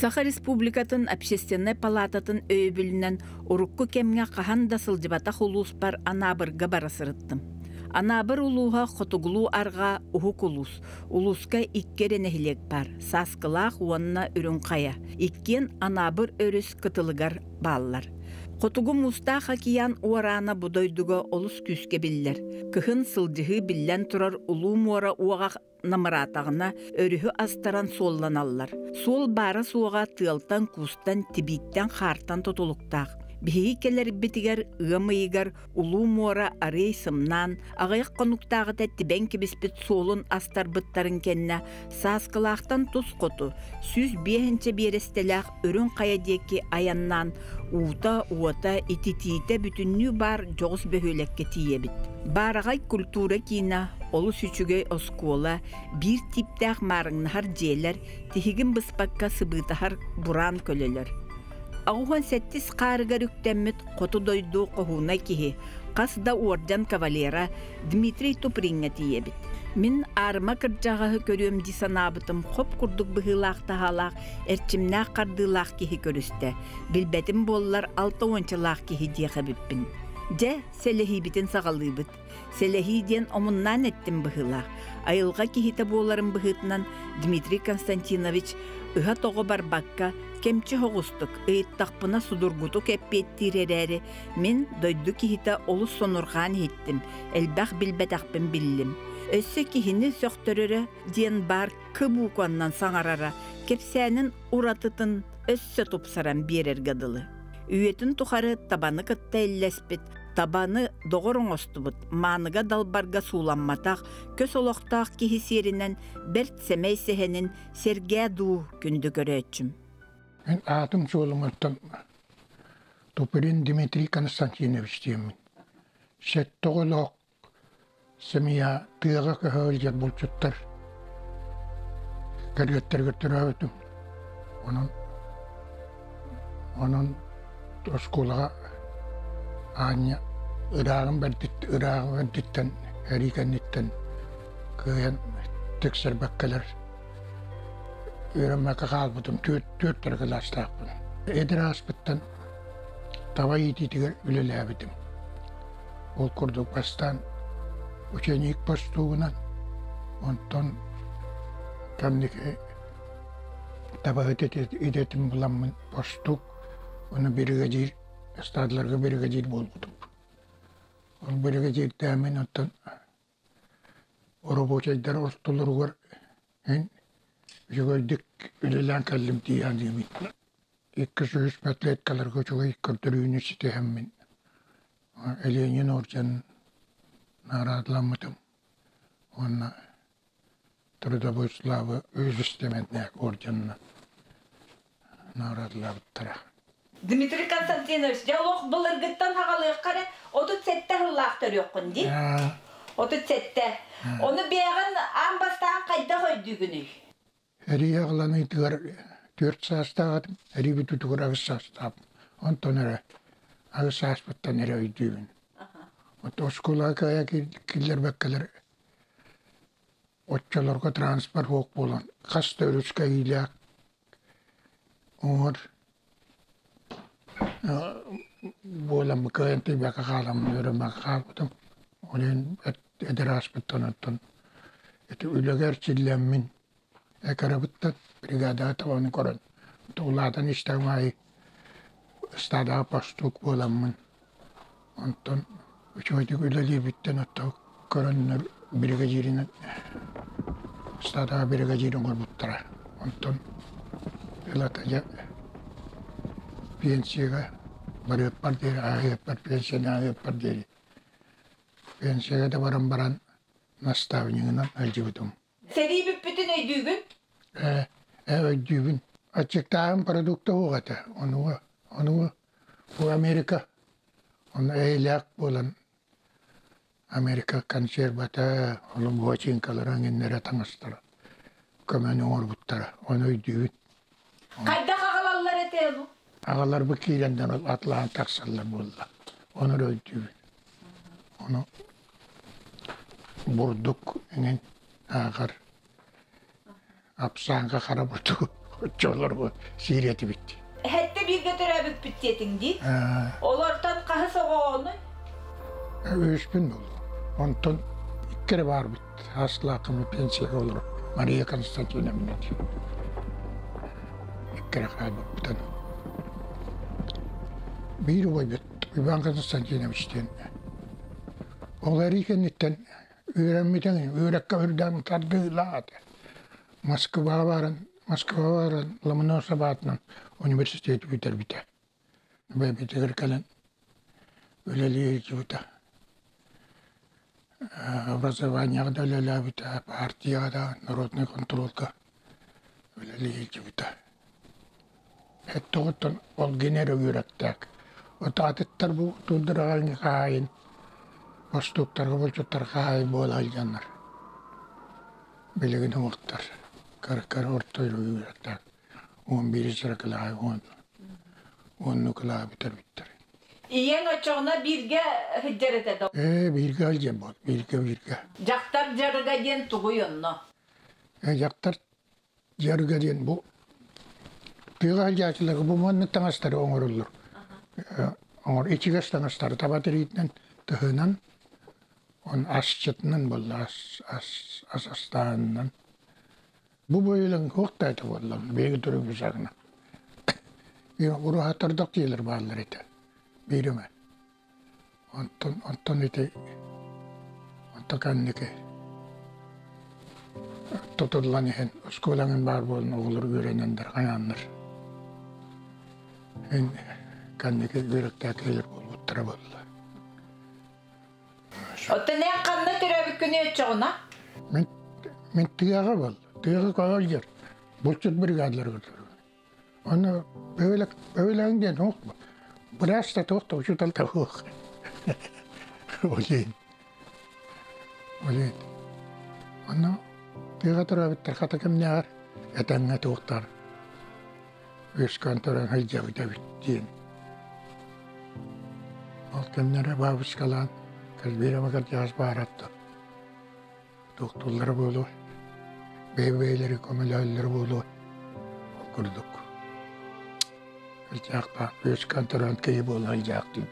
Саха Республикатын Общественнай палаататын өйөбүлүнэн урукку кэмҥэ хаһан да сылдьыбатах улууспар Анаабырга бара сырыттым. Анаабыр улууһа хотугулуу-арҕаа уһук улуус. Улууска икки эрэ нэһилиэк баар – Сааскылаах уонна Үрүҥ Хайа. Иккиэн Анаабыр өрүс кытылыгар бааллар. Хотугу Муустаах океан уораана бу дойдуга олус күүскэ биллэр. Кыһын сылдьыһыы биллэн турар Улуу муора уоҕа намыраатаҕына өрүһү астаран суолланаллар. Суол баара-суоҕа тыалтан-куустан, тибииттэн-хаартан тутулуктаах. Биһиги кэлэрбитигэр ыам ыйыгар Улуу муора арыый сымнаан, аҕыйах хонуктааҕыта тибэн кэбиспит суолун астарбыттарын кэннэ Сааскылаахтан тус хоту 105 биэрэстэлээх Үрүҥ Хайа диэки айаннаан уута-уота, ититиитэ бүтүннүү баар дьоҕус бөһүөлэккэ тиийэбит. Баараҕай культура киинэ, олус үчүгэй оскуола, биир тииптээх маарыҥнаһар дьиэлэр, тиһигин быспакка сыбыытаһар бураан көлөлөр. 87 хаарыгар үктэммит хоту дойду хоһуунай киһи, хас да уордьан кавалера Дмитрий Туприҥҥа тиийэбит. Мин аарыма кырдьаҕаһы көрүөм дии санаабытым хоп курдук быһыылаах-таһаалаах, эрчимнээх хардыылаах киһи көрүстэ. Билбэтим буоллар алта уончалаах киһи диэх эбиппин. Дьэ, сэлэһиибитин саҕалыыбыт. Сэлэһии диэн омуннаан эттим быһыылаах. Айылҕа киһитэ буоларын быһыытынан Дмитрий Константинович ыһа-тоҕо барбакка, кэмчи соҕустук, ыйыттахпына судургутук эппиэттиир эрээри, мин дойду киһитэ олус сонурҕаан иһиттим, элбэх билбэтэхпин биллим. Өссө киһини сөхтөрөрө диэн баар К букваннан саҥарара кэпсээнин уратытын өссө тупсаран биэрэргэ дылы. Үйэтин тухары табаны кытта иллэспит, табаны доҕор оҥостубут, мааныга далбарга сууламматах, көс олохтоох киһи сиэринэн бэрт сэмэй сэһэнин сэргээ дуу күндү көрөөччүм. Мин аатым-суолум оттон Туприн Дмитрий Константинович диэммин. Сэттэ оҕолоох семья тыаҕа көһө сылдьар булчуттар кэргэттэригэр төрөөбүтүм. Онон онон оскуолаҕа аанньа ырааҕын бэрдит ырааҕы бэрдиттэн эрии кэнниттэн кыайан тиксэрбэккэлэр үөрэммэккэ хаалбытым түөрт түөрт эрэ кылаастаахпын. Эдэр ааспыттан таба иитиитигэр үлэлээбитим. Ол курдук бастаан ученик постуугунан, онтон кэнники табаһыт идэтин буламмын постук, ону биригэдьиир, стадларга биригэдьиир буолбутум. Ол биригэдьиирдээммин оттон оробуочайдар ортолоругар эн үчүгэйдик үлэлээн кэллим дии саныыбын. Икки сүүс пятилеткаларга үчүгэй көрдөрүүнү ситиһэммин Ленин орден наҕараадаламмытым уонна Трудовой славы үс орденынан наҕараадалаабыттара. Дмитрий Константинович, дьэ олох былыргыттан хаҕалыахха эрэ 37 сыллаах төрүөххүн дии. 37. Ону бэйэҕин аан бастаан хайдах өйдүүгүнүй? Эрии аҕаланыытыгар түөрт саастаах этим, эрии бүтүүтүгэр аҕыс саастаахпын. Онтон эрэ аҕыс сааспыттан эрэ өйдүүбүн. Оттон оскуолаҕа кыайа киллэрбэккэлэр оччолорго транспорт суох буолан хас да өрүскэ иилээх уҥуор буолан кыайан тиийбэккэ хааламмын үөрэммэккэ хаалбытым. Ол иһин эдэр ааспыттан оттон ити үлэгэ эрчиллэммин кырабыттан бригадаҕа табаны көрөн улаатан истэҕим аайы ыстаадаҕа пастук буоламмын онтон үчүгэйдик үлэлиирбиттэн оттон көрөннөр биригэдьииринэн ыстаадаҕа биригэдьиир оҥорбуттара онтон ылата дьэ пенсияҕа барыаппар диэри ааһыаппар пенсияны ааһыаппар диэри пенсияҕа да баран баран наставнигынан сылдьыбытым. Сэрии бүппүтүн өйдүүгүн? Ээ, ээ өйдүүбүн. Аччыктааһын продукта суох этэ. Онуга, онуга бу Америка, онно эйэлээх буолан Америка консервата, олом бочинкалара, эҥиннэрэ таҥастара көмөнү оҥорбуттара. Ону өйдүүбүн. Хайдах аҕалаллар этэ бу? Аҕаларбыт киирэннэр атлаан тахсаллар буолла. Ону эрэ өйдүүбүн. Ону бурдук эҥин ааҕар апсааҥка хара бурдук. Оччолорго сиир этибит. Хэттэ бииргэ төрөөбүппүт диэтиҥ дии. Олортон хаһыс оҕоҕунуй? Үһүспүн буолла. Онтон икки эрэ баарбыт. Аслааххым пенсияҕа олорор Мария Константиновна диэн. Икки эрэ хаалбыппытын. Биир убайбыт Иван Константинович диэн. Ол эрии кэнниттэн үөрэммитиҥ, үөрэккэ үрдээн тардыылаата. Москваҕа баран, Москваҕа баран Ломоносов аатынан университеты бүтэрбитэ. Бэйбитигэр кэлэн үлэлии сылдьыбыта. Образованиеҕа да үлэлээбитэ, партияҕа да, народнай контролга үлэлии сылдьыбыта. Эттоҕуттан ол гин эрэ үөрэхтээх. Отаатыттар бу туундараҕа хаайын, бостууктарга булчуттар хаайын буола сылдьаннар. Билигин уҥуохтар кыра-кыра орто үөрэхтээх 11 сырыкылааһы уонну кылааһы бүтэрбиттэр. Ийэҥ оччоҕуна бииргэ сылдьар этэ да? Ээ, бииргэ сылдьан буол, бииргэ бииргэ. Дьахтар дьарыга диэн тугуй онно? Ээ, дьахтар дьарыга диэн бу тыаҕа сылдьааччыларга бу маннык таҥастары оҥороллор. Оҥор ичигэс таҥастары таба тириитинэн, тыһынан, он асчытынан буолла, ас, ас, ас астааһынынан. Бу быйылын туох да этэ буолла, биһиги түрүбүсагына. Уруһаттардах диэлэр бааллар этэ, биир эмэ. Онтон, онтон ити, онто кэнники тутуллан иһэн оскуолаҥын баар буолан оҕолор үөрэнэннэр хайааннар. Эн кэнники үөрэхтээх киһилэр буолбуттара буолла. Оттон эн ханна төрөөбүккүнүй оччоҕуна? Мин, мин тыаҕа бол, тыаҕа көһөл дьэр, булчут бригадаларыгар төрөөбүт. Оны бөһүөлэк, бөһүөлэгиҥ диэн туох быраас да туох да учуутал да суох. Олин. Олин. Онно тыаҕа төрөөбүттэр хата кимнээҕэр этэҥҥэ туохтар үөскээн туран сылдьабыт эбит диэн. Ол кэмнэрэ бабушкалаан Кальвира Макардьаас бааратта туохтууллара буолуо, бэйэ-бэйэлэри көмөлөһөллөрө буолуо ол курдук. Илдьаахтаах үөскээн туран киһи буола илдьаахтыын.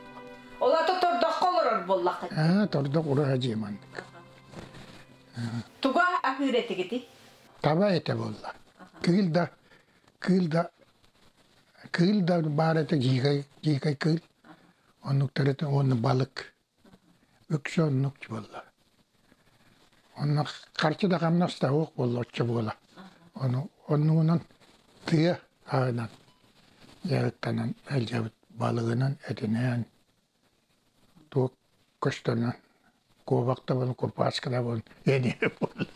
Ол ата тордоххо олорор буоллаххыт? Аа, тордох ураһа дьиэ маннык. Туга аһыыр этигитий? Таба этэ буолла. Кыыл да кыыл да кыыл да баар этэ дьиикэй дьиикэй кыыл оннуктар этэ уонна балык үксэ оннук буолла онно харчы да хамнас да суох буолла оччо буола ону оннугунан тыа аһынан дьарыктанан сылдьабыт балыгынан этинэн туох көстөнөн куобах да буолун курпааска да буолун эниэ буолла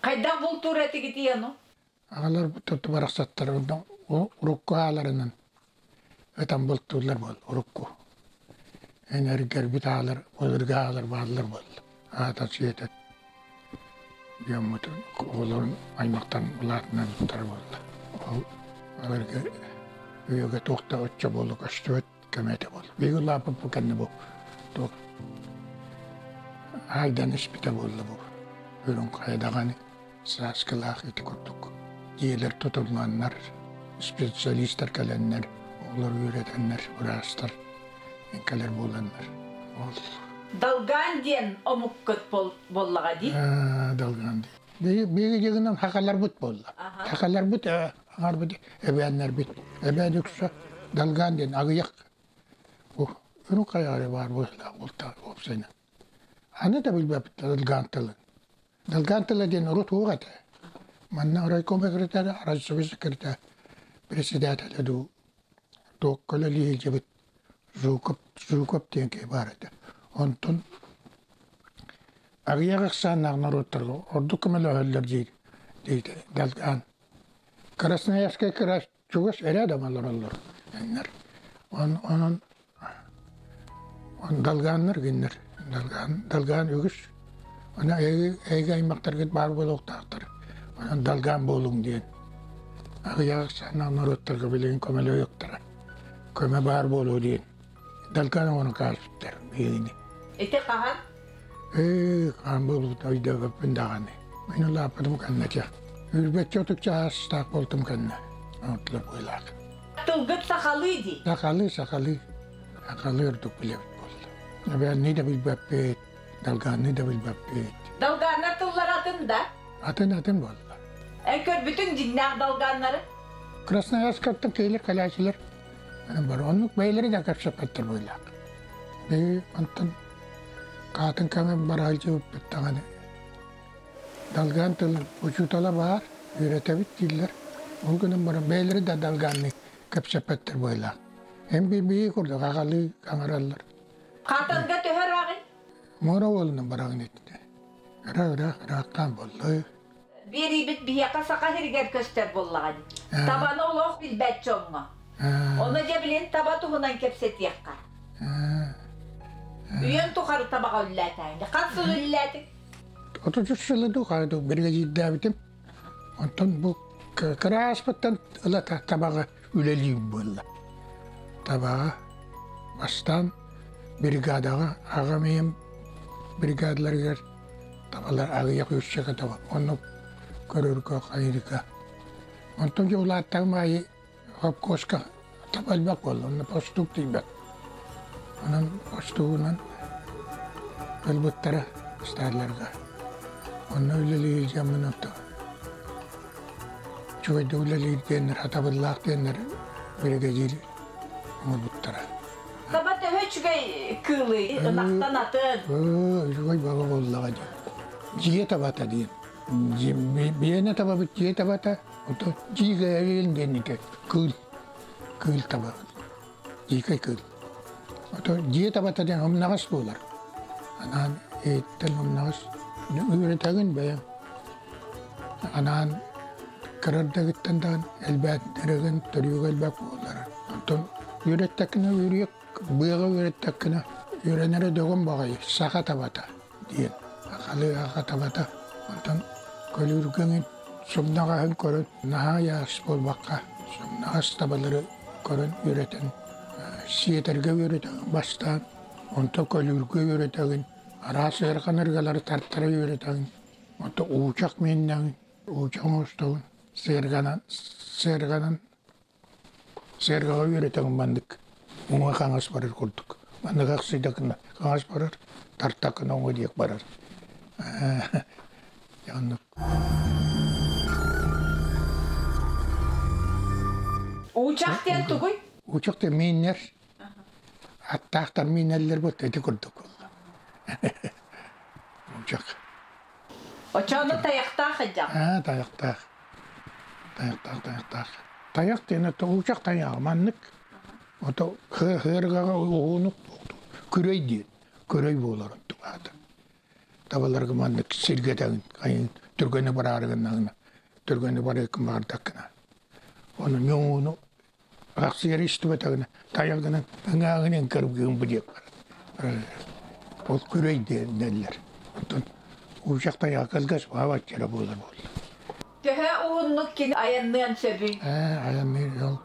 Хайдах бултуур этигитий ону? Аҕалар туту барахсаттар урукку ааларынан ытан бултууллар буол урукку. Энергербит аалар, былыргы аалар бааллар буолла. Аата сиэтэ дьоммутун, оҕолорун аймахтан улаатыннарбыттара буолла. Ол былыргы үйэгэ туох да оччо буолу көстүбэт кэмэ этэ буолла. Биһиги улааппыппыт кэннэ бу туох айдан испитэ буолла бу. Үрүҥ хайа даҕаны сааскылаах ити курдук дьиэлэр тутулланнар, специалистар кэлэннэр, оҕолор үөрэтэннэр, быраастар кэлэр буоланнар. Ол Долган диэн омуккут буоллаҕа дии? Долган диэн. Биһиги дьыгынан хахаларбыт буолла. Хахаларбыт, аҥарбыт, эбээннэрбит. Эбээн үксэ Долган диэн аҕыйах үрүҥ хайаҕа баар буолла уопсайынан. Аны да билбэппит Долган тылын. Долган тыла диэн урут уох этэ. Манна райком секретаря, райсовет секретаря, председателя дуу туох көлөлүү сылдьыбыт Жуков, Жуков диэн киһи баар этэ. Онтон аҕыйах ахсааннаах норуоттарга ордук көмөлөһөллөр диир диэтэ Долган. Красноярскай кыраас чугас рядом олороллор эннэр. Он, онон Долгааннар гиннэр. Долгаан, долгаан үгүс. Оны эйги аймактаргыт баар буолуохтаахтар. Онон долгаан буолуҥ диэн. Аҕыйах санаа норуоттарга билигин көмөлөйөктөрө. Көмө баар буолуо диэн. Долгаан оҥорон кааспыттар биһигини. Ити хаһан? Ээ, хаһан буолбут өйдөөбөппүн даҕаны. Мин улааппытым кэннэ этэ. Үүрбэччэ отучча аастаах буолтум кэннэ. Оҥотулар быһыылаах. Тылгыт сахалыы дии. Сахалыы, сахалыы. Сахалыы ордук билэбит буолла. Эбээннии да билбэппит, долгаанныы да билбэппит. Долгааннар тыллара атын да? Атын-атын буолла. Эн көрбүтүҥ дьиҥнээх долгааннары? Красноярскаттан киһилэр кэлээчилэр бары оннук бэйэлэрэ да кэпсэппэттэр быһыылаах. Биһиги онтон хаатын кэмэ бараһылдьыбыппыт даҕаны Долгаан тылын учуутала баар, үөрэтэбит дииллэр. Ол гынан баран бэйэлэрэ да долгаанныы кэпсэппэттэр быһыылаах. Эн биир курдук аҕалыы аҥараллар. Хатанга төһө ырааҕый? Муора уолунан бараҕын итинэ. Ыра-ыраах ыраахтаан буолла. Биэриибит биһиэхэ саха сиригэр көстөр буоллаҕа дии. Табаны олох билбэт дьоҥҥо. Ону дьэ билин таба туһунан кэпсэтиэххэ. Үйэн тухары табаҕа үллээтээҥ. Хас сыл үллээтиҥ? 33 сылы дуу хара дуу биригэдьиирдээбитим. Онтон бу кыра ааспыттан ыла табаҕа үлэлиир буолла. Табаҕа бастаан бригадаҕа аҕам ийэм бригадаларыгар табалар аҕыйах үсчэкэ таба оннук көрөргө хайырга. Онтон дьэ улааттаҕым аайы Хопкуоска таба элбэх буолла, онно постук тиийбэт. Онон постугунан ылбыттара старларга. Онно үлэлиир дьоммун отто үчүгэйдик үлэлиир диэннэр, хатабыллаах диэннэр биригэдьиир оҥорбуттара. Таба төһө үчүгэй кыылый, ынахтан атын? Үчүгэй баба буоллаҕа дии. Дьиэ табата диэн. Биэнэ табабыт дьиэ табата, Ото дьиикэйин диэнники кыыл, кыыл таба, дьиикэй кыыл. Ото дьиэ табата диэн умнаҕас буолар. Анаан иһиттэн умнаҕас үөрэтэгин бэйэҥ. Анаан кырардагыттан даҕан элбээтэригин төрүөгэ элбэх буолар. Онтон үөрэттэккинэ үөрүйэх, быаҕа үөрэттэккинэ үөрэнэрэ дөгөн баҕайы саха табата диэн сахалыы аха табата. Онтон көлүүргэҥин сымнаҕаһын көрөн наһаа ыйаас буолбакка сымнаҕас табалары көрөн үөрэтэн сиэтэргэ үөрэтэҕин бастаан онтон көлүүргэ үөрэтэҕин араас ыарахан ырыгалары тартара үөрэтэҕин онтон уучах мииннэҕин уучах оҥостоҕун сыарганан сыарганан Сыарҕаҕа үөрэтэҕин маннык уҥа хаҥас барар курдук. Маннык ахсыйдакына хаҥас барар, тартакына уҥа диэк барар. Оннук. Уучах диэн тугуй? Уучах диэн мииннэр. Аттаахтар миинэллэр бу ити курдук буолла. Уучах. Очоону тайахтаах ыдьах. Аа, тайахтаах. Тайахтаах, тайахтаах. Тайах диэн это уучах тайаҕа маннык. Ото хыаргаҕа уһунук күрэй диэн. Күрэй буолар онтук аата. Табаларга маннык сиргэ тэҥин, хайын түргэни бараары гыннаҕына, түргэни барыаккын баҕардаккына. Ону ньоҥуну Ахсыгар истибэтэҕинэ тайаҕынан ыҥааҕынан кыргыым бу диэк барар. Ол күрэй диэннэллэр. Онтон уучах тайаҕа кылгас баабаччара буолар буолла. Төһө уһуннук кини айанныан сөбүй? Ээ, айанныыр ол.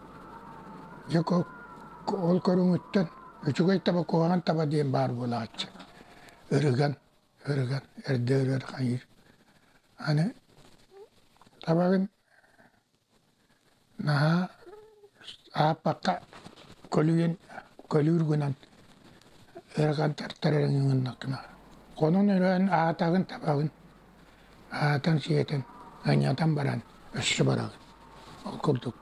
Дьэ, ол көрүҥүттэн үчүгэй таба куһаҕан таба диэн баар буолааччы. Ырыган, ырыган, эрдэ ырар хайыыр. Аны табагын Наһаа ааппакка көлүйэн көлүүр гынан ыарахан тартарар гыннаххына хонон өрөөн аатаҕын табаҕын аатан сиэтэн анньатан баран өссө бараҕын ол курдук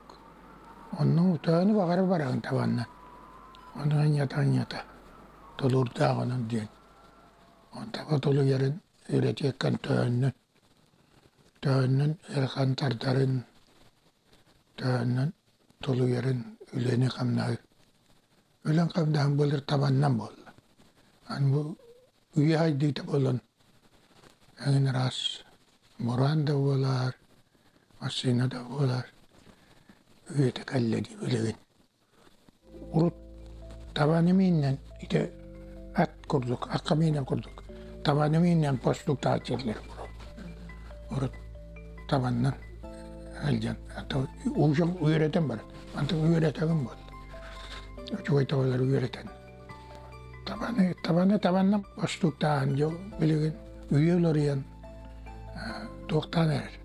онно утааны баҕара бараҕын табаннан ону анньата анньата тулуурдаах онон диэн таба тулуйарын үөрэтиэххин төһөннөн Төһөннөн ыарахан тардарын, төһөннөн тулуйарын үлэни-хамнаһы үлэҥ-хамнаһын былыр табаннан буолла. Аны бу үйэ сайдыыта буолан эҥин араас бураан да буолаар, массыына да буолаар үйэтэ кэллэ дии билигин. Урут табаны мииннэн ити ат курдук, акка миинэн курдук табаны мииннэн постуктааччылар урут табаннан сылдьан уучах үөрэтэн баран мантан үөрэтэҕин буолла үчүгэй табалары үөрэтэн табаны табаны табаннан постуктааһын дьэ билигин үйэ уларыйан Туохтаан эрэр.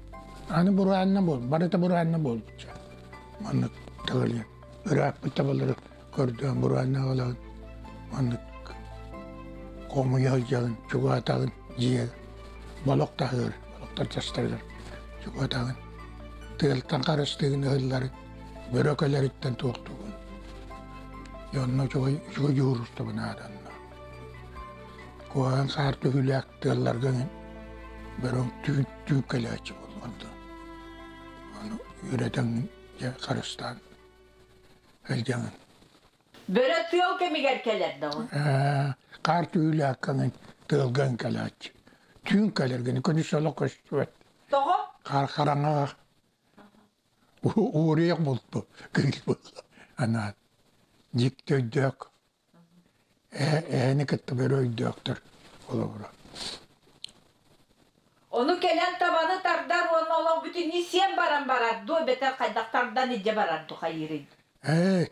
Аны бураанна буол, барыта бураанна буолбучча. Маннык тыгылыйан. Ырааппыт табалары көрдөөн бураанна аҕалаҕын. Маннык хомуйа сылдьаҕын, чугаатаҕын дьиэ болох таһыгар, болохтор тастарыгар чугаатаҕын. Тыалтан харыстыгын ыһылларын, бөрө кэлэриттэн туохтугун. Онно үчүгэй үчүгэй дьуһуурустубун ааданна. Куһаҕан хаар түһүүлээх тыалларга бөрөҥ түүн түүн кэлээччи буолла. Ону үөрэтэн дьэ харыстаан сылдьаҕын. Бөрө тыал кэмигэр кэлэр да ол? Хаар түһүүлээххин тыалган кэлээччи. Түүн кэлэргин күнүс олох көстүбэт. Тоҕо? Хаар хараҥаҕа Ууруйах булту кыыл буолла анаан. Дьикти өйдөөх эһэни кытта бөрө өйдөөхтөр холобура. Ону кэлэн табаны тардар уонна олох бүтүннүү сиэн баран барар дуо эбэтэр хайдах тардан илдьэ барар дуу хайыырый? Ээ,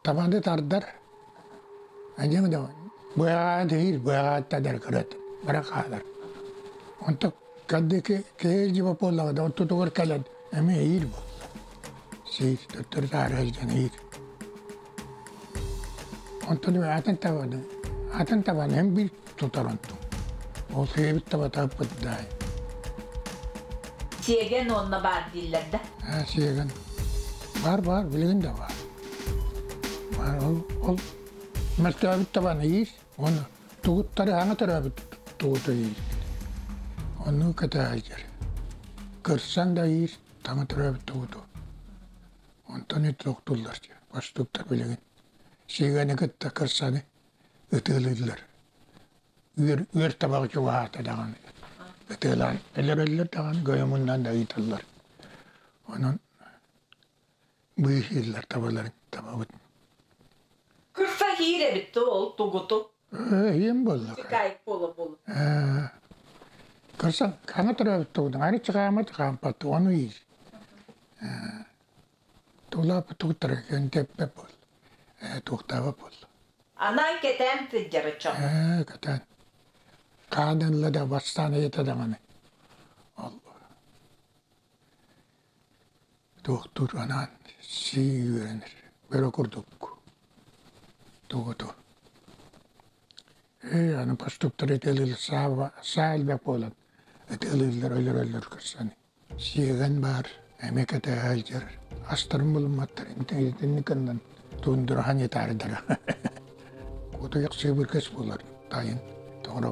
табаны тардар. Аньаҥ да быаҕаан тиһиир, быаҕаан тадар кырат, бара хаалар. Онто каддыки киһи дьиба буоллаҕына, онтутугар кэлэн эмиэ иир буолла. Сиир, төттөрү таары сылдьан иир. Онтон атын табаны, атын табаны һин биир тутар онтум. Ол сиэбит таба таппыт даай. Сиэгэн уонна баар дииллэр да? Аа, сиэгэн. Баар, баар, билигин да баар. Баар, ол, ол мөлтөөбүт табаны иир, уонна тугуттары хаҥа төрөөбүт тугуту иир. Оннук кэтээһилдьэр. Кырсан да иир, таҥа төрөөбүт тугуту. Онтон итиохтуллар бастуктар билигин. Сигэни кытта кырсаны ытыалыыллар. Үөр, үөр табаҕы чугаһаата даҕаны ытыалаан өлөрөллөр даҕаны гойомуннан да ыыталлар. Онон быыһыыллар табаларын табабыт. Кырса иир эбит ол тугуту. Ийэм буолла. Чыкаайык буола буола. Кырса хаҥа төрөөбүт тугутун, аны чыкаамат хаампат, ону иир. Тулааппыт тугуттара кэнтэппэт буол. Туохтаабат буол. Анаан кэтээн сылдьар оччоҕо. Ээ, кэтээн. Хаанылла да бастаан ыйыта даҕаны. Ол туохтуур анаан сии үөрэнэр. Бөрө курдук. Тугуту. Ээ, аны поступтары ытыалыыр саа, саа элбэх буолан ытыалыыллар, өлөрөллөр кырсаны. Сиэгэн баар, эмиэ кэтэһэ сылдьар. Астарын булумматтар, итинник гынан тундурахан ытаардара. Кутуйах сыыбыргас буолар тайын тоҥоро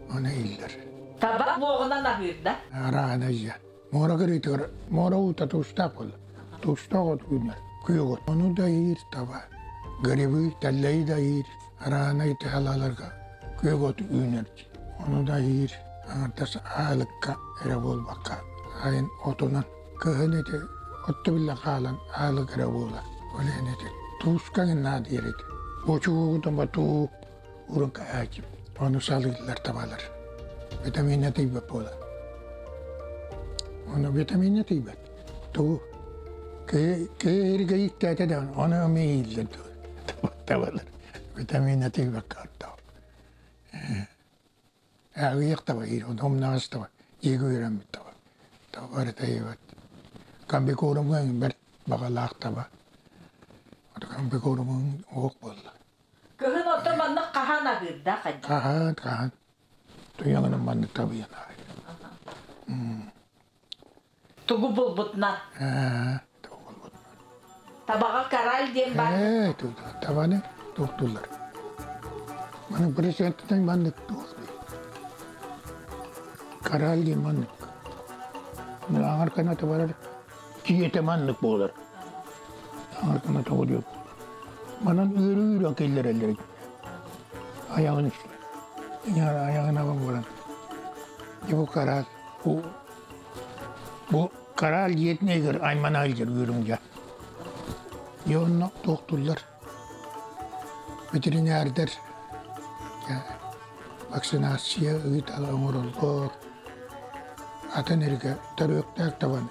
Оны ииллэр. Таба луоҕунан аһыыр да? Араана ийэ. Муора кырыытыгар муора уута туустаах буолар. Туустаах от үүнэр. Күөх от. Ону да иир таба. Грибы, тэллэйи да иир. Араана ити халааларга күөх от үүнэр. Ону да иир аҥардас аалыкка эрэ буолбакка, сайын отунан, кыһын ити отто биллэ хаалан аалык эрэ буолар. Ол иһин ити тууска наадыйар ити. Бочугугутун батуу урун каһааччы. Ону салыыллар табалар. Витаминэ тиийбэт буолар. Ону витаминэ тиийбэт. Тугу киһи киһи ииттээтэ да ону эмиэ ииллэр табалар. Витаминэ тиийбэккэ ортоох. Аҕыйах таба иир, умнаҕас таба, дьиэгэ үөрэммит таба. Таба барыта иэбэт. Комбикормҥа бэрт баҕалаах таба. Комбикормун уох буолла. Кыһын ото маннык хаһан аһыырда хайдах? Хаһан, хаһан. Туйаҕынан маннык табыйан аҕай. Тугу булбутунан? Тугу булбутунан. Табаҕа кораль диэн баар. Ээ, табаны туохтууллар. Маны президенттэн маннык туох Кораль диэн маннык. Аҥар каната барар, киэтэ маннык буолар. Аҥар каната буолуо. Манан үөрүү-үөрэн киллэрэллэр. Айаҕын үстэ. Айаҕын аба буолан. Дьэ бу кораль Бу кораль дьиэтин иһигэр аймана сылдьар үөрүҥдьэ. Дьэ онно туохтууллар ветеринардар вакцинация ыытала оҥороллор. Атын эргэ төрүөктээх табаны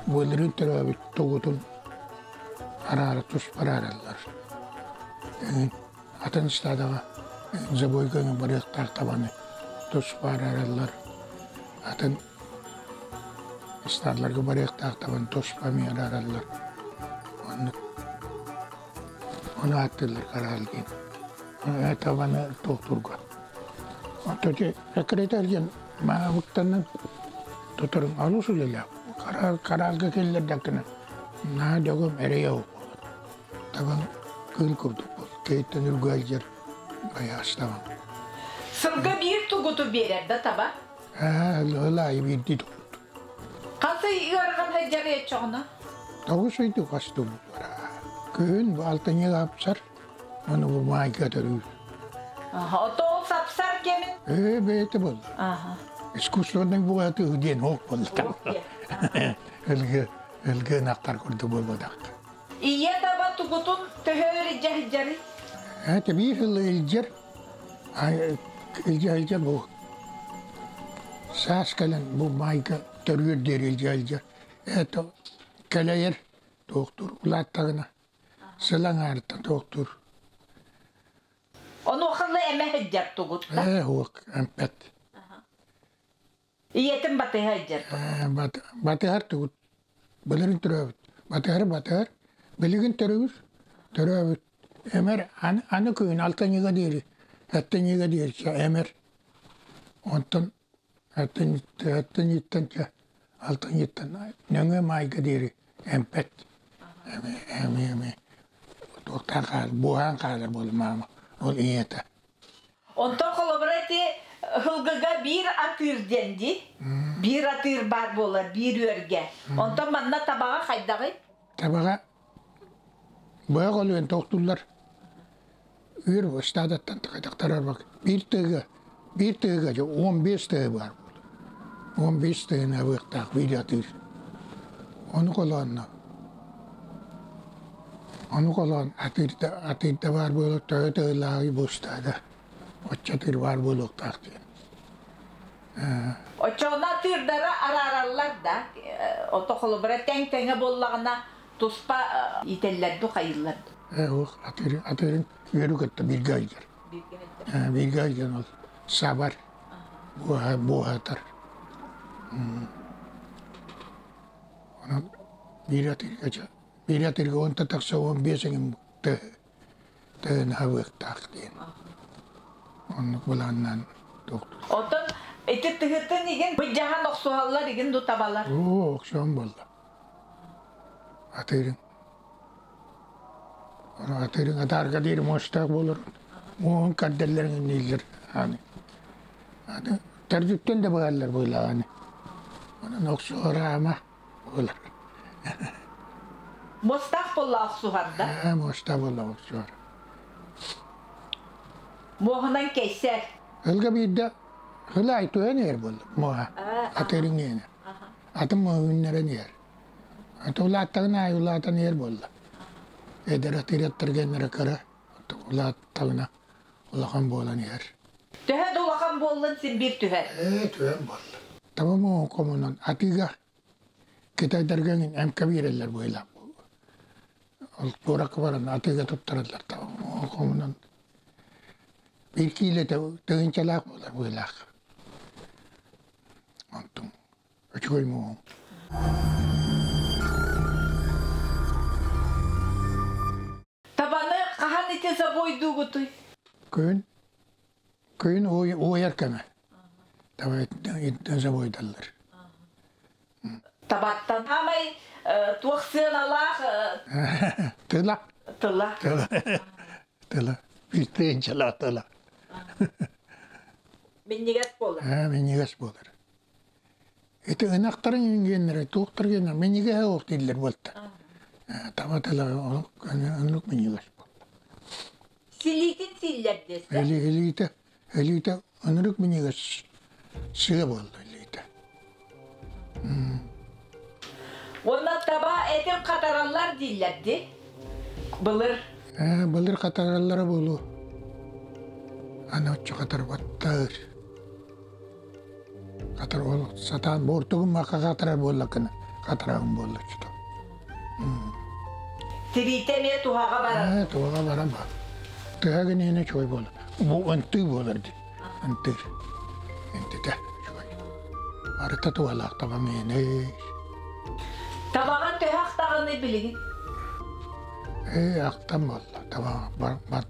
былырыын төрөөбүт тугутун араара туспа араараллар. Атын ыстаадаҕа забойга барыахтаах табаны туспа араараллар. Атын Ыстаадаларга барыахтаах табан туспа эмиэ араараллар. Оннук ону ааттыыллар хараал диэн. Табаны туохтуурга. Оттон ити секретарь диэн маабыктанан туторун олус үлэлээх. Хараалга киллэрдэххинэ наһаа дьогум эрэйэ буолар. Табан кыыл курдук буол. Киһиттэн үргэлдьэр байаас табан. Сылга биир тугуту биэрэр да таба? Ээ, ыал аайы биирдии тугут. Хас ый ыарҕан сылдьар еччоҕуна? Тоҕус ый хас тугут Күһүн бу алтынньыга апсар, ону бу маайга төрүүр. Ото ол сапсар кэмин? Ээ, бэйэтэ буолла. Искусственный буолаты диэн ох буолла. Өлгө, өлгө ынахтар курдук буолбатах. Ийэ таба тугутун төһө өр илдьэ сылдьарый? Это биир сыл илдьэр, илдьэ илдьэр бу саас кэлэн бу маайга төрүүр диэри илдьэ илдьэр. Это кэлэйэр туохтуур улааттаҕына сыл аҥаарыттан туохтуур. Онуоха эмэ сылдьар тугутта? Ээ, уох, эмпэт. Ийэтин батыһа сылдьар. Батыһар тугут. Былырын төрөөбүт. Батыһар батыһар. Билигин төрүүр. Төрөөбүт. Эмэр аны, аны күн алтынньыга диэри, сэттинньигэ диэри эмэр. Онтон сэттинньиттэн алтынньыттан нөҥүө маайга диэри эмпэт. Эми эми эми туохтаан хаалар, буоһаан хаалар буолла маама. Ол ийэтэ. Онтон холобура ити һылгыга биир атыыр диэн дии. Биир атыыр баар буолар, биир үөргэ. Онтон манна табаҕа хайдаҕый? Табаҕа быһах өлүөн тохтуллар. Үөр ыстаадаттан такайдахтарар бак. Биир тыга, биир тыга 15 тыга баар буолар. 15 тыгын абыахтаах биир атыыр. Ону холоонно. Ону холоон атыырда, атыырда баар буолар төһө тыылааҕый бу ыстаада. Оччо атыыр баар буолуохтаах диэн. Оччоҕуна атыырдары араараллар да, ото холобура тэҥ-тэҥэ буоллаҕына туспа иитэллэр ду хайыыллар ду? Ээ, уох, атыыр, атыырын үөрү кытта бииргэ сылдьар. Бииргэ сылдьар. Бииргэ сылдьан ол сабар, буоһатар. Онон биир атыырга биир атыырга уонта тахса 15 эҥин тыһын хабыахтаах диэн. Оннук былааннаан туохтуур. Оттон ити тыһытын игин быдьаһан охсуһаллар игин ду табалар? Оо, охсуһан буолла. Атыырын. Ону атыырын атаарга диэри муостаах буолар. Муоһун кэрдэллэрин иннииллэр аны. Аны төрдүттэн да быһаллар быылаҕаны. Онон охсуһар аама буолар. Муостаах буолла охсуһар да? Ээ, муостаах буолла охсуһар. Муоһунан кэйсэр. Ылга биирдэ хылаай туһан иһэр буолла муоһа. Атыырын иэнэ. Атын муоһуннаран иһэр. Аты улааттаҕын аайы улаатан иһэр буолла. Эдэр атыыраттарга кыра улааттаҕына улахан буолан иһэр. Төһө да улахан буоллун син биир түһэр. Ээ, түһэн буолла. Таба муоһун хомунан атыыга китайдарга эмкэ биэрэллэр быһыылаах. Ол куоракка баран атыыга туттараллар таба муоһун хомунан. Биир киилэтэ тыһыынчалаах буолар быһыылаах. Онтум үчүгэй муоһун. Табаны хаһан ити забойдуугутуй? Күн күн уойар кэмэ. Таба иттэн забойдаллар. Табаттан хамай туох сыаналаах Тыла. Тыла. Тыла. Тыла. Биир тыла. Минньигэс буолар. Минньигэс буолар. Ити ынахтарын ингиэннэрэ туохтар геннэр минньигэһэ суох дииллэр буолта. Таба тыла оннук минньигэс буолла. Силиитин сииллэр диэсэ? Илиитэ, илиитэ оннук минньигэс сыа буолла илиитэ. Уонна таба этин хатараллар дииллэр дии? Былыр. Былыр хатараллара буолуо. Аны оччо хатарбаттар. Хатар ол сатаан буортугун маха хатарар буоллаккына хатарагын буолла чуто. Тириитэ эмиэ туһаҕа барар. Ээ, туһаҕа баран ба. Тыһа гинээнэ чой буолар. Бу ынтыы буолар дии. Ынтыыр. Интитэ чой. Барыта туһалаах таба миэнэ. Табаҕа төһө ахтаҕыный билигин? Ээ, ахтан буолла. Таба,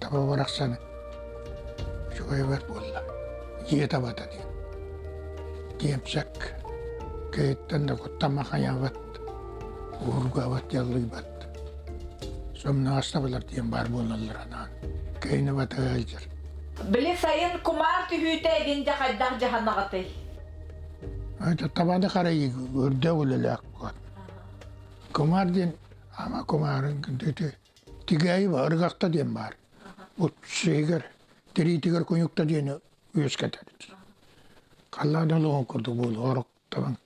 таба барахсаны үчүгэй бэрт буолла. Дьиэ табата диэн. Киэмсэк киһиттэн да куттама хайаабат, уургаабат, дьаллыйбат. Сомноҕос табалар диэн баар буолаллар анаан. Киһини батыһа сылдьар. Били сайын кумаар түһүүтэ игин дьэ хайдах дьаһанаҕытый? Это табаны харайыы үрдэ үлэлээх Кумаар диэн ама кумаарын тигээйи ыргахта диэн баар. Бу сиһигэр, тириитигэр куйукта диэни үөскэтэр. Халлаан олоҕун курдук буолу орок табан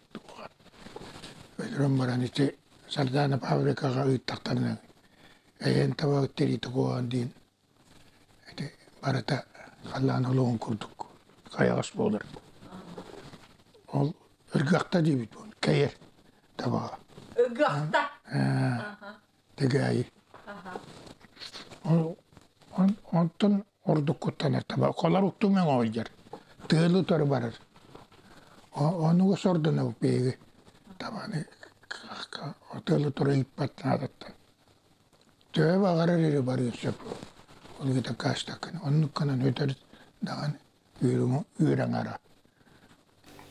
өлөрөн баран ити Сардаана фабрикаҕа ыыттахтарына эйэн таба тириитэ куһаҕан диэн ити барыта халлаан олоҕун курдук хайаҕас буолар. Ол ыргахта диэбит буолан кэйэр табаҕа. Ыгахта. Тигээйи. Онтон ордук куттанар таба. Холор уктумаҥ оҕолдьар. Тыалы утары барар. Онуга сордонобут биһиги. Табаны тыалы утары ыыппат наадаттан. Төһө баҕарар эрэ барыан сөп. Ол гыта каастаккын. Оннук гынан өтөр даҕаны үөрэҥара.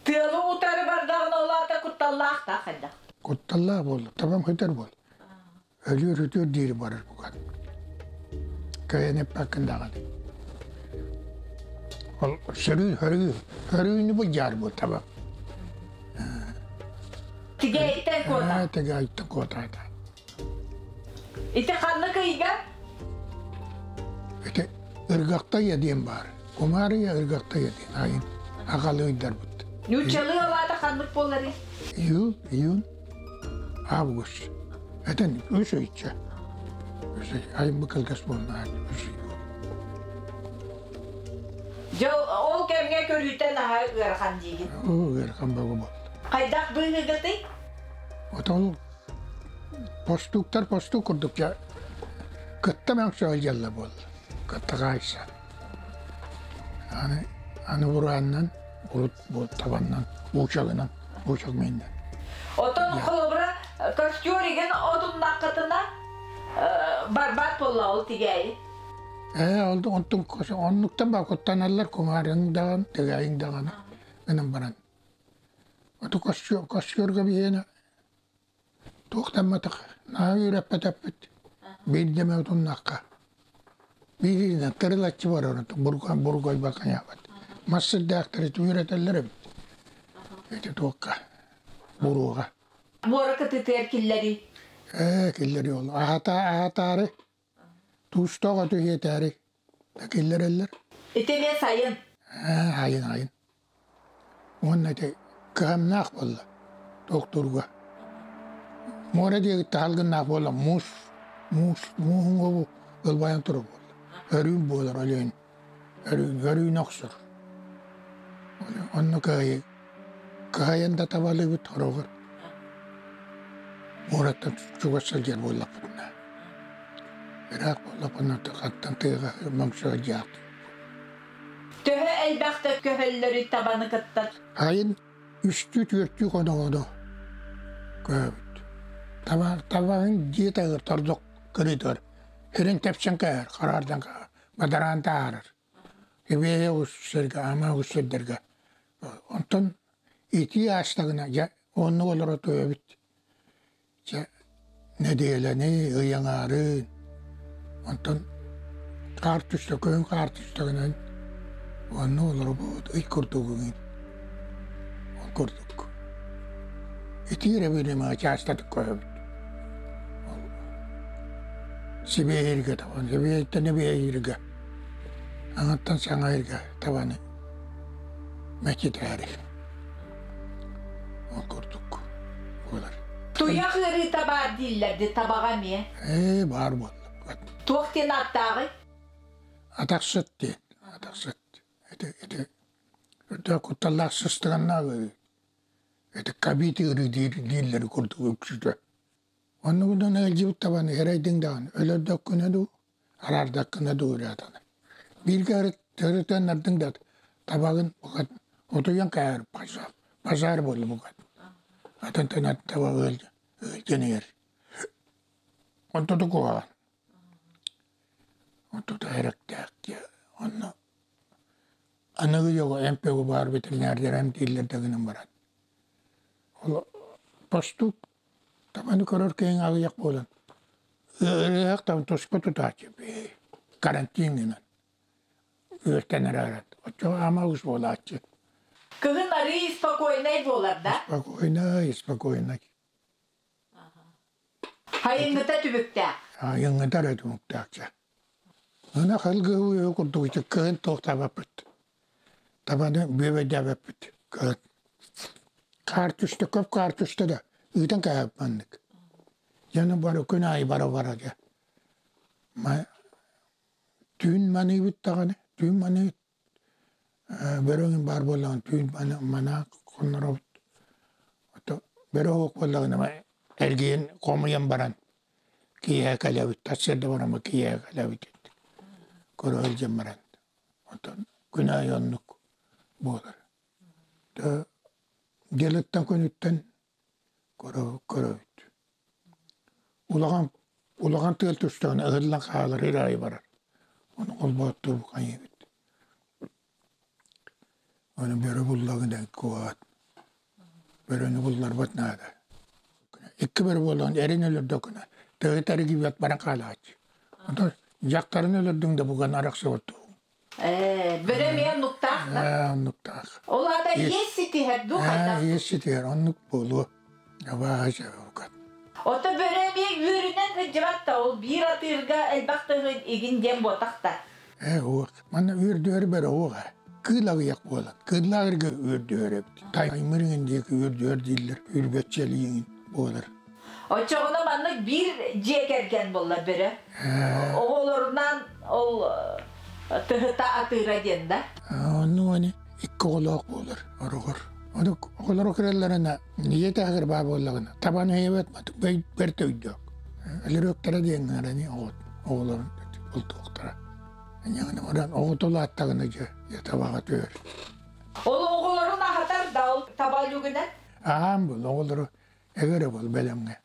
Тыалы утары бардаҕына ол аата кутталлаах да хайдах? Кутталлаах буолла. Табам көтөр буол. Өлүөр-өтүөр диэри барар буган. Кыайан эппэккин даҕаны. Ол сөрүү, хөрүү, хөрүүнү былдьаар буол таба. Тигээйиттэн куота. Тигээйиттэн куотаата. Ити ханнык ыйга? Ити Ыргахтайа диэн баар. Кумаарыйа Ыргахтайа диэн айын аҕалы ыйдарбыт. Нууччалыы алаата ханнык буоларый? Июль, июнь, август. Этэн үс ыйча. Үс ый. Айын бу кылгас буолла үс ый. Дьэ, ол кэмҥэ көрүүтэ наһаа ыарахан диигин. Оо, ыарахан бөҕө буолла. Хайдах быыһыгытый? Отон постуктар постук курдук дьэ кытта мөҥсө дьалла буолла. Кытта хаайса. Аны аны бурааннан урут бу табаннан уучагынан уучак мииннэн. Отон холобура костер игин отуннаххытына барбат буолла ол тигээйи. Ээ ол онтун оннуктан ба куттаналлар кумаарыҥ даҕан тигээйиҥ даҕаны гынан баран. Оту костюрга биһиэнэ туохтамматах наһаа үөрэппэтэппит биирдэ эмэ утуннахха бииринэн тырылаччы барар бургуйбаккайаабат мас сирдээхтэри үөрэтэллэр эбит ити туохха буруоҕа Муора кытыытыгар киллэрии. Ээ киллэрии ол аһата аһатаары туустаах оту иһэтээри да киллэрэллэр. Ити эмиэ сайын. Ээ сайын сайын. Уонна ити кыһамнаах буолла туохтуурга. Муора диэки таһалгыннаах буолла муус муус мууһуҥ ылбайан турар буолла. Өрүүн буолар Өлөөн. Өрүүн өрүүн охсор. Онно кыайы кыһайан да табалыыбыт хороҕор. Муораттан чугас сылдьар буоллахпытына. Ыраах буоллахпытына хаттан тыаҕа мөҥсө сылдьаахтыы. Төһө элбэхтэ көһөллөрүй табаны кытта? Айын үстүү-түөртүү хоноҕоно көһөбүт. Таба, табаҕын дьиэ таһыгар тордох кырыытыгар сирин тэпсэн кээһэр, хараардан кээһэр, бадараан таһаарар. Эбиэйэ ус сиргэ, ама ус сирдэргэ. Онтон итии аастаҕына дьэ оннук олоро түһэбит. Чэ, нэдиэлэни, ый аҥаарын, онтон хаар түстэ, күһүн хаар түстэҕинэн уонна олоробут ый курдугуҥ ол курдук. Итиирэ бириэмэҕэ чаастатык көһөбүт. Ол Сибиэһиргэ табан, Сибиэһиттэн Эбиэһиргэ, аҥаттан Саҥа табаны мэччитээри. Ол курдук буолар. Туйах ыарыыта баар дииллэр ди табаҕа эмиэ. Ээ, баар буолла. Туох диэн ааттааҕый? Атахсыт диэн. Атахсыт. Ити, ити үрдээх кутталлаах сыстыганнаах ыарыы. Ити кабит ыарыы диир, дииллэри курдук үксүтэ. Оннугунан ыалдьыбыт табаны эрэйдиҥ даҕаны өлөрдөххүнэ дуу, араардаххына дуу ыраатана. Бииргэ өрүтэн да табагын букат утуйан кээһэр базар, базар буолла букат. Атынтан аттаба ыалдьан иһэр. Онто куһаҕан. Онтута эрэктээх диye. Онно аныгы дьоҕо МПУ баар ветеринардар эмтииллэр да гынан баран. Ол постук табаны көрөр киһиҥ аҕыйах буолан ыарыһах там туспа тутааччы карантин гынан үөртэн эрээрэн оччоҕо ама ус буолааччы. Кыһын арыый спокойнай буолар да? Спокойнай, спокойнай. Хайыҥҥыта түбүктээх. Хайыҥҥыта эрэ түбүктээх дьэ. Ынах ылгыы курдук ити кыһын туохтаабаппыт. Табаны бүөбэйдээбэппит кыһын. Хаар түстэ, көп хаар түстэ да ыытан кээһэп маннык. Дьону бары күн аайы бара-бара дьэ. Түүн маныыбыт даҕаны, түүн маныыбыт Бөрөҥүн баар буоллаҕына түүн манаах хонноробут. Бөрө оһох буоллаҕына эргийэн хомуйан баран киэһэ кэлэбит, сарсыарда бараммыт киэһэ кэлэбит көрө сылдьан баран. Оттон күн аайы оннук буолар. Дьылыттан күнүттэн көрөбүт. Улахан улахан тыал түстэҕинэ ыһыллан хаалар ир аайы барар. Ону холбооттуур хайыыбыт. Ону бөрө буллагына куһаҕан. Бөрөнү булларбат наада. Икки бөрө буолан эрин өлөрдөкүнэ тыһыта эргийбэт баран хаалааччы. Онтон дьахтарын өлөрдүҥ да буган арахсыбат туһуҥ. Бөрө эмиэ оннуктаах да? Оннуктаах. Ол аата иэс ситиһэр дуу хайдах? Иэс ситиһэр оннук буолуо. Абааһы чабыкат. Ото бөрө эмиэ үөрүнэн сылдьыбат да ол биир атыырга элбэх тыһын игин диэн буотах да. Ээ уох. Манна үөрдүһэр бөрө уох ээ. Кыыл аҕыйах буолан. Кыыллааҕырга үөрдүһэр эбит. Таймырыҥын диэки үөрдүһэр дииллэр. Үрбэччэлииҥин буолар. Оччоҕуна маннык биир дьиэ кэргэн буолла бөрө. Оҕолорунан ол тыһыта атыыра диэн да? Оннук ани икки оҕолоох буолар ороҕор. Ону оҕолоро кирэллэринэ ийэ таһыгар баа буоллаҕына табан өйөбөт бэрт өйдөөх. Өлөрүөхтэрэ диэн гынарани оҕолорун бултуохтара. Иньэҕинэ баран оҕото улааттаҕына дьэ табаҕа түһэр. Ол оҕолорун аһатар да ол таба өлүгүнэн? Аһаан был оҕолору Эгэрэ бол бэлэмҥэ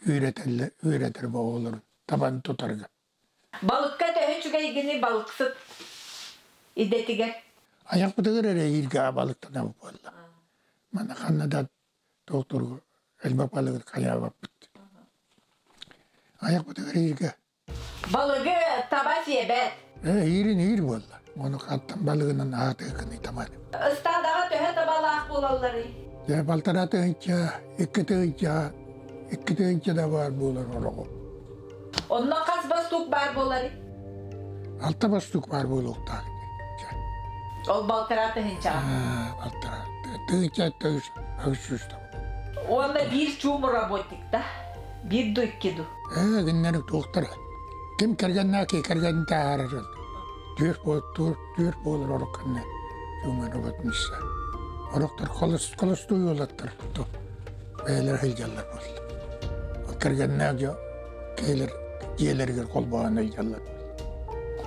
үөрэтэллэр үөрэтэр оҕолорун табан тутарга. Балыкка төһө үчүгэйгиний балыксыт идэтигэр? Айахпытыгар эрэ ииргэ балыктанабыт буолла. Маны ханна да туохтургу элбэх балыгы хайаабаппыт. Айахпытыгар ииргэ Балыгы таба сиэбэт. Ээ, иирин иир буолла. Ону хантан балыгынан аатыыкыный таманы. Ыстаадаҕа төһө табалаах буолалларый? Дьэ, балтараа тыһыынча, 2 тыһыынча, 2 тыһыынча да баар буолар ороҕу. Онно хас бостуук баар буоларый? Алта бостуук баар буолуохтаах. Ол балтараа тыһыынчаҕа? Балтараа. Тыһыынча 800 таба. Уонна биир чуум работник да? Биир ду икки ду? Ээ, кинилэр туохтара. Ким кэргэннээх киһи кэргэнин таһаарар. Түөрт буол, түөрт буолар орокканна чууман роботница. Ороктор холостуй уолаттар бэйэлэр сылдьаллар буолла. Кэргэннээх дьон киһилэр дьиэлэригэр холбоон сылдьаллар.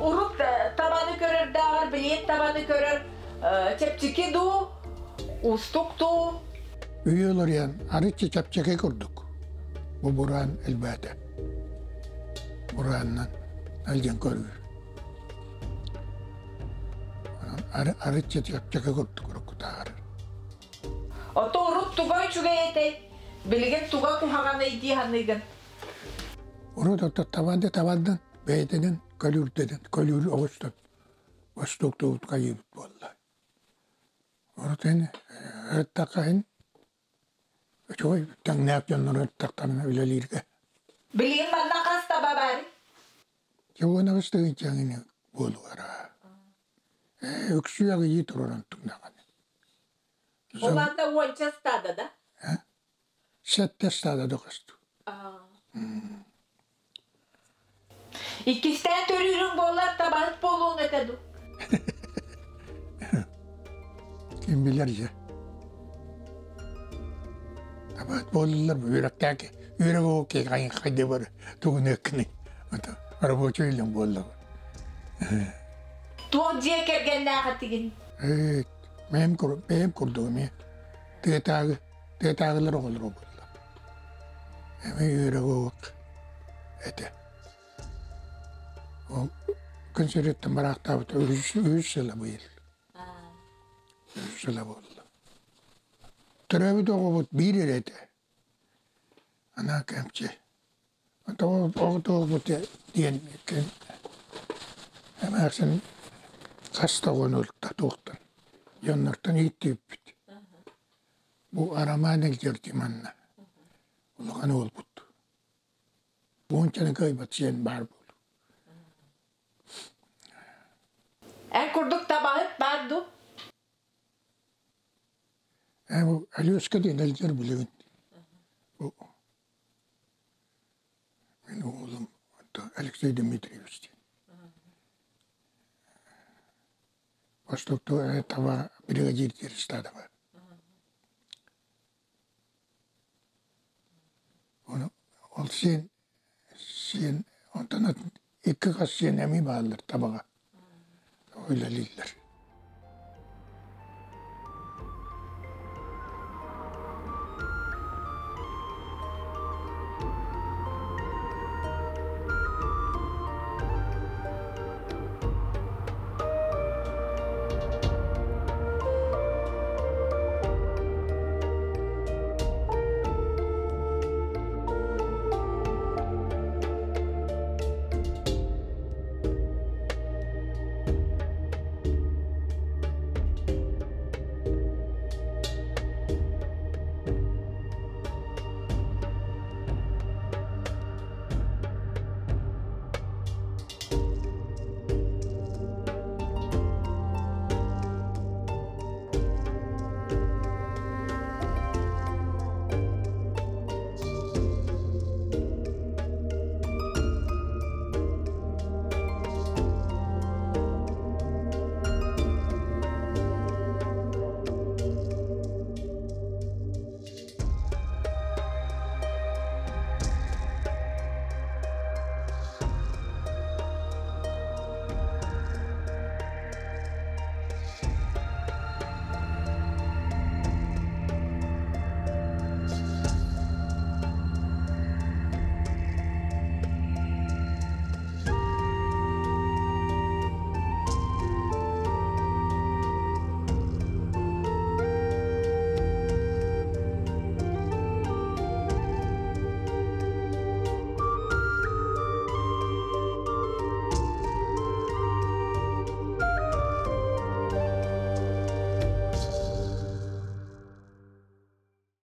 Урут табаны көрөрдөөҕөр билиэн табаны көрөр чэпчэки дуу, уустук дуу? Үйэ олоруйан арыччы чэпчэки курдук. Бу бураан элбээтэ. Бураанынан илдьэн көрүүр. Арыччы чэпчэки курдук уруккутааҕар. Ото урут туга үчүгэй этэй? Билигин туга куһаҕаный дии саныыгын? Урут ото табанды табандан бэйэтинэн көлүүрдэнэн көлүүр оҕустан востуктуубут хайыыбыт буолла. Урут эн ырыттахха үчүгэй тэҥнээх дьоннору ырыттахтарына үлэлииргэ. Билигин манна хас таба баарый? Чугунаҕыс тыһыынчаҥыны буолуора. Үксүү аҕыйыы турар онтуҥнаҕаны. Ол аата уонча стада да? Сэттэ стада дохосту. Иккистээн төрүүрүҥ буоллар табаһыт буолуоҥ этэ дуу? Ким билэр дьэ. Табаһыт буоллулар үөрэхтээх үөрэх оокей хайды бар тугун өккүнүй. Рабочий илин буолла. Туох дьиэ кэргэннээх этигин? Бэйэм бэйэм курдугум ээ. Тыатааҕы. Тыатааҕылар оҕолоро буолла. Эми үөрэх этэ. Ол күн сириттэн бараахтаабыта үһүс сыла быйыл. Үһүс сыла буолла. Төрөөбүт оҕобут биир эрэ этэ. Анаа кэмчи. Оҕотоҕобут диэн эмээхсин хас да оҕону ылта туохтан дьоннортон ииттибиппит. Бу Арамаан илдьэрдим манна улахан уолбут. Уончаны кыайбат сиэн баар буолуо. Эн курдук табаһыт баар дуу? Алешка диэн илдьэр билигин. Мин уолум Алексей Дмитриевич диэн. Восток таба бригадир диир стадоба. Ол сиэн сиэн онтон икки хас сиэн эмиэ бааллар табаҕа үлэлииллэр.